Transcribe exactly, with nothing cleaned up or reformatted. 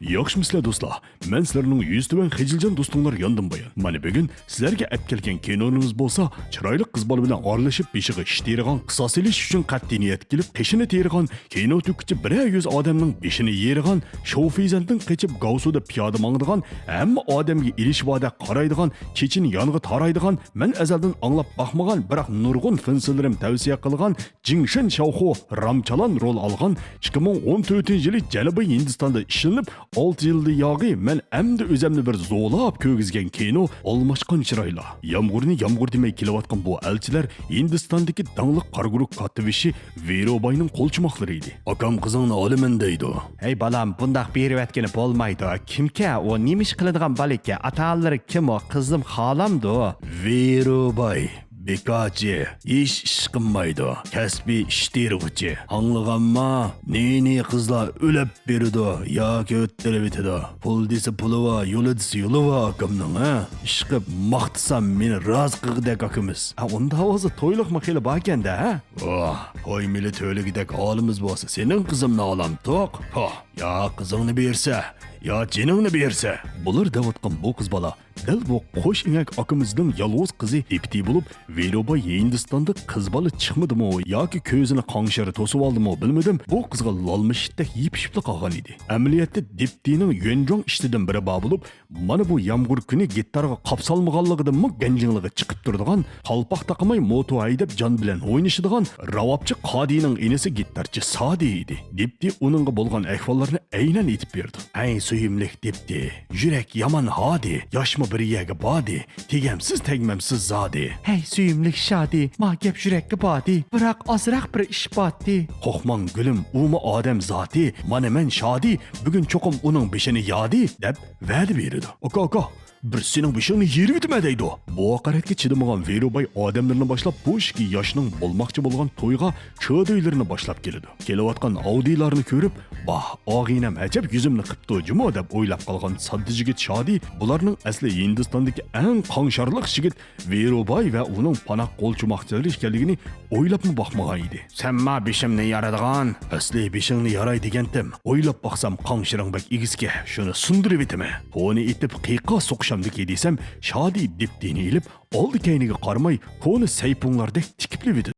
ياخشىمۇسىلەر دوستلار؟ مەن سىلەرنىڭ يۈزتۈۋەن خىجىلجان دوستۇڭلار ياندىم بايان. مانا بۈگۈن سىلەرگە ئەپكەلگەن كىنونىمىز بولسا، چىرايلىق قىز بالا بىلەن ئارىلىشىپ بېشىغا ئىش تېرىغان، قىساس ئېلىش ئۈچۈن قەتئىي نىيەتكە كېلىپ قېشىنى تېرىغان، كىنو تۆككۈچى بىرەر يۈز ئادەمنىڭ بېشىنى يېرىغان، شوۋفېيزەنتتىن قېچىپ گاۋسۇدا پىيادە ماڭىدىغان، ھەممە ئادەمگە ئېلىشىۋادەك قارايدىغان، چېچىنى يانغا تارايدىغان، مەن ئەزەلدىن ئاڭلاپ باقمىغان، بىراق نۇرغۇن فىنسىلىرىم تەۋسىيە قىلغان جىڭشېن شاۋخۇ رامچالان رول ئالغان، ئىككى مىڭ ئون تۆتىنچى يىلى جەنۇبىي ھىندىستاندا ئىشلىنىپ، ئالتە يىلدا ياغى مەن ئەمدى ئۆزەمنى بىر زورلاپ كۆرگۈزگەن كىنو ئالماشقان چىرايلار. يامغۇرنى يامغۇر دېمەي كېلىۋاتقان بۇ ئەلچىلەر ھىندىستاندىكى داڭلىق قارا گۇرۇھ كاتتىبېشى ۋىروباينىڭ قولچۇماقلىرى ئىدى. ئاكام قىزىڭنى ئالىمەن دەيدۇ. ھەي بالام، بۇنداق بېرىۋەتكىلى بولمايدۇ. كىمكەن ئۇ؟ نېمە ئىش قىلىدىغان بالىكەن؟ ئاتا-ئانىلىرى كىم ئۇ؟ قىزىم خالامدۇ؟ ۋىروباي، بىكارچى، ھېچ ئىش قىلمايدۇ. كەسپىي ئىش تېرىغۇچى. ئاڭلىغانما؟ نى-نى قىزلار ئۆلۈپ بېرىدۇ ياكى ئۆتتۈرۈۋېتىدۇ. پۇل دېسە پۇلى بار، يولى دېسە يولى بار ئاكامنىڭ، ھە؟ ئىشقىپ ماختىسام مېنى رازى قىلغۇدەك ئاكىمىز. ھە، ئۇنداق بولسا تويلۇقمۇ خېلى باركەن-دە، ھە؟ ۋاھ، توي مېلى تۆلىگۈدەك ھالىمىز بولسا سېنىڭ قىزىڭنى ئالامتۇق؟ پوھ، يا قىزىڭنى بېرىسە، يا جېنىڭنى بېرىسە. بۇلار دەۋاتقان بۇ قىز بالا دەل بۇ قوش ئېڭەك ئاكىمىزنىڭ يالغۇز قىزى دىپتى بولۇپ، ۋىروباي ھىندىستاندا قىز بالا چىقمىدىمۇ ياكى كۆزىنى قاڭشىرى توسۇۋالدىمۇ بىلمىدىم، بۇ قىزغا لالما ئىتتەك يېپىشىپلا قالغان ئىدى. ئەمەلىيەتتە دىپتىنىڭ يۈەنجۇاڭ ئىشتىدىن بىرى بار بولۇپ، مانا بۇ يامغۇر كۈنى گىتارغا قاپ سالمىغانلىقىدىنمۇ گەنجىڭلىقى چىقىپ تۇرىدىغان، قالپاق تاقىماي موتو ھەيدەپ جان بىلەن ئوينىشىدىغان راۋابچى قادىنىڭ ئىنىسى گىتارچى سادى ئىدى. دىپتى ئۇنىڭغا بولغان ئەھۋاللارنى ئەينەن ئېيتىپ بېرىدۇ. ھەي سۆيۈملۈك دىپتى، يۈرەك يامان ھادى، ياشمۇ بىر يەرگە باردى، تېگەمسىز تەگمەمسىز زادى. ھەي سۆيۈملۈك شادى، ما گەپ يۈرەككە باردى، بىراق ئازراق بىر ئىش باتتى. قورقماڭ گۈلۈم، ئۇمۇ ئادەم زاتى، مانا مەن شادى، بۈگۈن چوقۇم ئۇنىڭ بېشىنى يادى، دەپ ۋەدە بېرىدۇ. ئاكا، ئاكا، بىر سېنىڭ بېشىڭنى يېرىۋېتىمەن دەيدۇ. بۇ ھاقارەتكە چىدىمىغان ۋىروباي ئادەملىرىنى باشلاپ بۇ ئىككى ياشنىڭ بولماقچى بولغان تويىغا چۆدۈيلىرىنى باشلاپ كېلىدۇ. كېلىۋاتقان ئاۋدىيلارنى كۆرۈپ، ۋاھ، ئاغىنەم ئەجەب يۈزۈمنى قىپتۇ جۇمۇ دەپ ئويلاپ قالغان ساددا يىگىت شادى بۇلارنىڭ ئەسلى ھىندىستاندىكى ئەڭ قاڭشارلىق يىگىت ۋىروباي ۋە ئۇنىڭ پاناق قولچۇماقچىلىرى ئىكەنلىكىنى ئويلاپمۇ باقمىغان ئىدى. سەنما بېشىمنى يارىدىغان. ئەسلى بېشىڭنى ياراي دېگەنتىم. ئويلاپ باقسام قاڭشىرىڭ بەك ئېگىزكەن، شۇنى سۇندۇرۇۋېتىمەن. پونى ئېتىپ قىيقا سوقۇشامدىكى دېسەم، شادى دىپتىنى ئېلىپ، ئالدى كەينىگە قارىماي، كونا سەيپۇڭلاردەك تىكىپلىۋېتىدۇ.